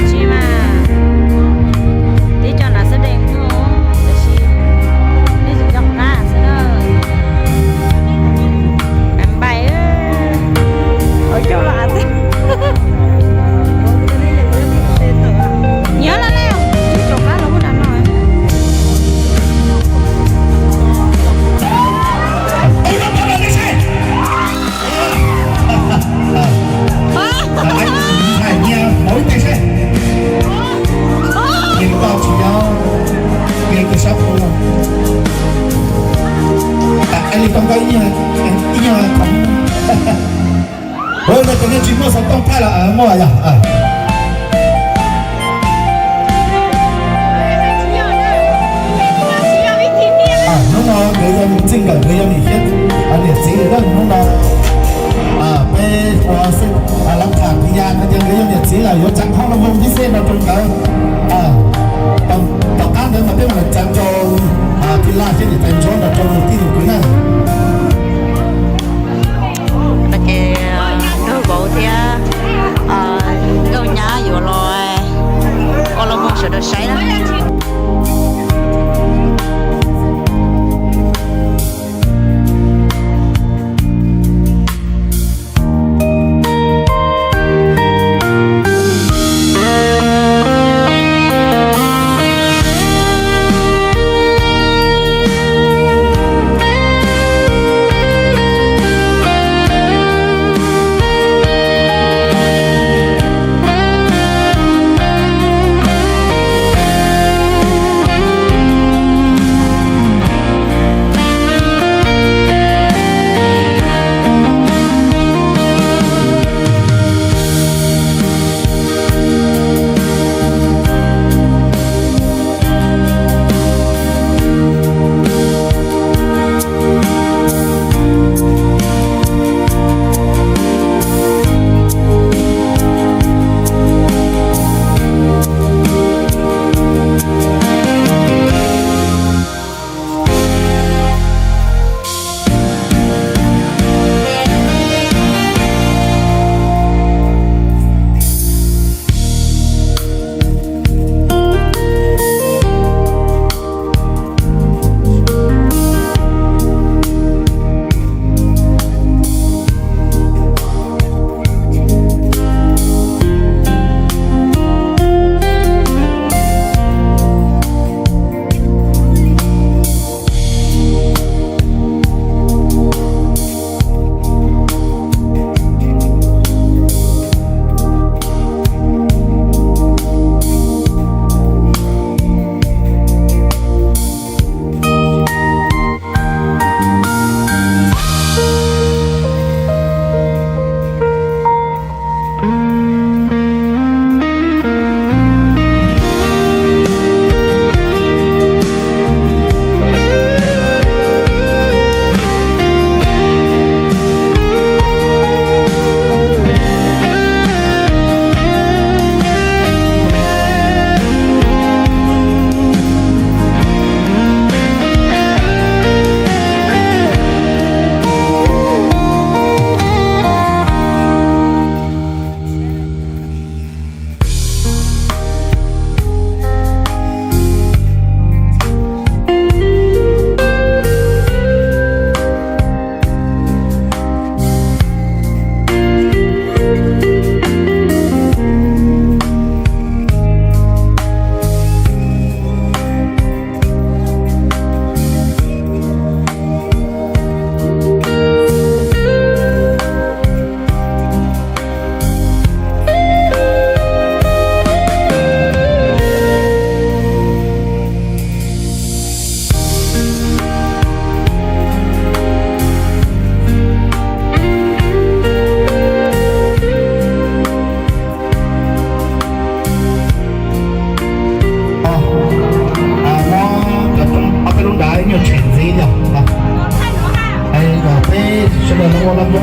Tsis mas, tib co nram xab dees tuaj, tab sis nej tsis nco qab xwb na. Npais, npais, ua coj los xwb. Nyob los lawm, tsis tsom qab los muaj nram no. Ntxhais nyias mus ib teg seb, nyias koj tsis nyob, nyias koj sab pua, es li koj koj ib nyuag, ib nyuag khoom. Ua no ces nej tsis muaj xov tooj thaij los muaj yog. Hnub no nkawd yog txij nkawm, nkawd yog niam txiv, niam txiv lawm hnub no. Peb ua xwb, lawv tham tias no ces nkawd yog niam txiv lawm yuav tsaa qhov loo voos tib xeb no rau nkawd. Tom qab ntawd mas peb mam li tsaa rau Tis Laj thiab niam tais Ntsuab nrog rau tus tij tus kwv na. No ces Nraug Vauv thiab Nkauj Nyab yuav los ua loo voos sawv daws saib na.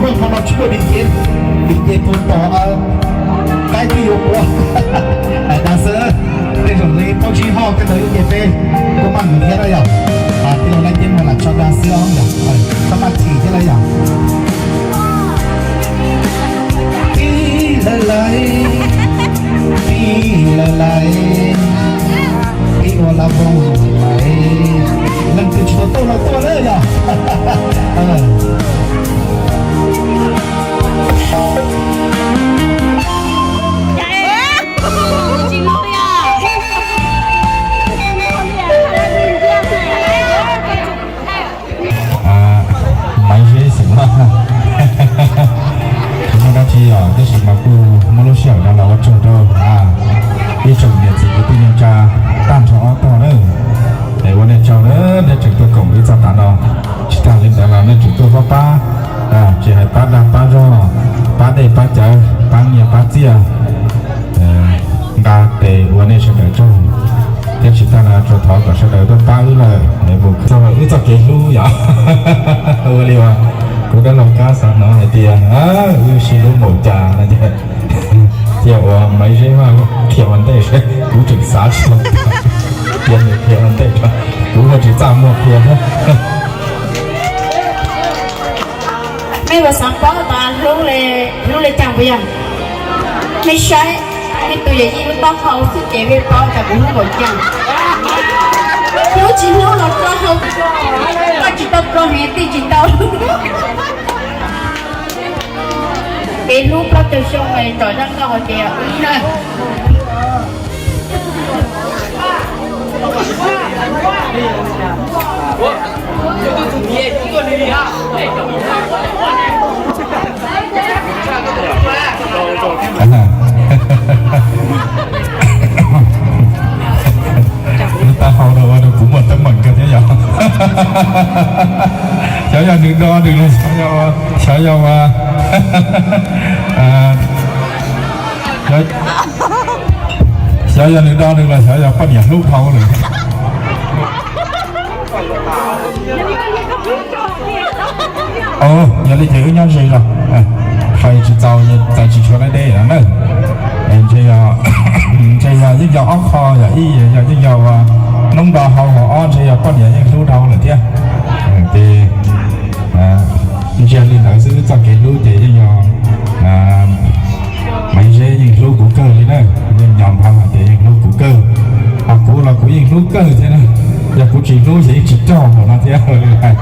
Qhov no tsis muaj dim ces, dim ces tus tom qaib twb yuav puav. Dav xwb, tej zaum li plaub tsib hoj tej ntawd ib ce peb kuj maj mus thiab na yom. Tij laug Laib Ceeb mas lam tso dag xwb os yom, txhob maj chim thiab na yom. Pib lawv lais, pib lawv lais, pib ua laj voog lais, leej twg tsis tau tuaj los tuaj na yom. Maiv Zeb xeem Vaj, tsis muaj dab tsi os, tab sis mas kuj muab lub sij hawm no los ua tsaug rau ib tsoom niam txiv kwv tij neej tsa tag nrho ob tog na. Es ua nej tsaug na, nej tseem tuaj koom wb txog tav no. Tsis tas li ntawd los nej tseem tuaj pab pab, tsis hais pab dag pab zog, pab dej pab cawv, pab nyiaj pab txiaj, nqa tes ua nej sawv daws tsaug. Thiab tsis tas no tsuas thov kom sawv daws tuaj pab wb lawm es mus txog wb txoj kev hlub yom. Ua li uas kuv dab laug Kab xav hnov hais tias wb sib hlub npaum cas no ces, cia ua Maiv Zeb Vaj qhia ua ntej seb, kuv tseem xav tsis tau, cia nws qhia ua ntej, kuv ua tsis txaj muag qhia thiab. Mej puas xav paub tas hlub li cas puas yog? Mej saib, mej tus yawm yij lub taub hau xwb ces mej paub tas kuv hlub npaum cas. Hlub tsis hlub los rau hau, koj tsis tau rau heev twb tsis tau. Kev hlub plaub caug xyoo es tsom zaj nkauj hais tias wb na. Lub taub hau no ua rau kuv muaj teeb meem kawg thiab yog. Xyov yog nws do nws los xyov yog, xyov yog nws do nws los xyov yog poj niam hlub dhau lawm. Yog li ces wb nyob ze los, fais tsis txaus, txais tsis tshuav deb deb no na. Ntshe yog, ntshe yog yeej yog ob qho, yog ib yog yeej yog ua noob do hau, ho ob ntshe yog poj niam yeej hlub dhau lawm thiab. Ces ntsia li ntawd xwb, txoj kev hlub ces yeej yog Maiv Zeb yeej hlub kuv kawg li na, yeej nco ntawd hais tias yeej hlub kuv kawg. Ho kuv los kuv yeej hlub kawg thiab na, yog kuv tsis hlub ces yeej tsis raug npaum no thiab li lawm.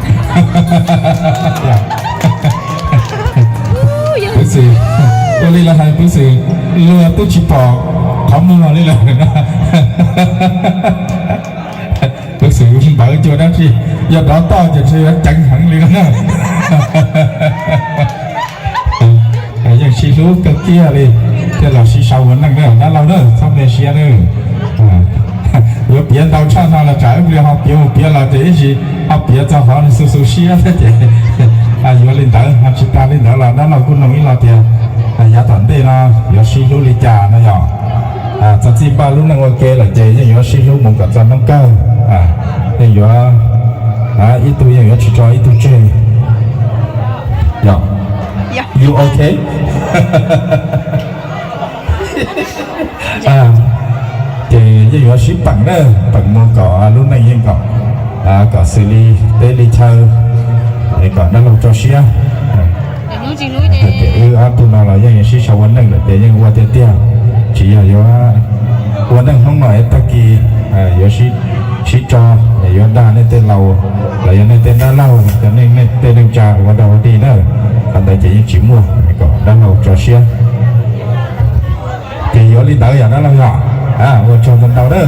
Piv xwm, ua li lawv hais piv xwm, luag twb tsis pom qhov muag li lawm na. Piv xwm npawv cua dab tsi, yog dov toj ces ntshe yuav ceev heev li na. Yeej sib hlub kawg kiag li, thiaj los sib sau ua neej na dab laug na, txhob me siab na. Yuav piav ntau tshaj no los tsam ib pliag ho piav mus piav los ces ib ntsis ho piav txog qhov nws xu xu siab thiab ces yuav li ntawd ho tsis tas li ntawd los dab laug kuj nug ib los tias yav tom ntej no yuav sib hlub li cas no yog. Txog txij npaj lub neej ua ke lawm ces yeej yuav sib hlub mus kom txog hnub kawg. Yeej yuav, ib tug yeej yuav tsis tso ib tug tseg. Yog, you okay? Ces yeej yuav sib peem na, peem mus kom lub neej yeej kom, kom xws li teb li chaw, es kom dab laug tso siab. Ces wb ob tug no los yeej sib sau ua neej lawm ces yeej ua tiag tiag, tsis yog yuav ua neej hnub no es tag kis yuav sib tso, yuav dag nej tej laus los yog nej tej dab laug, yog nej tej neej tsa ua dog ua dig na. Qhov ntawd ces yeej tsis muaj, kom dab laug tso siab. Ces yuav li ntawd yog dab laug yog, ua tsaug ntau ntau na.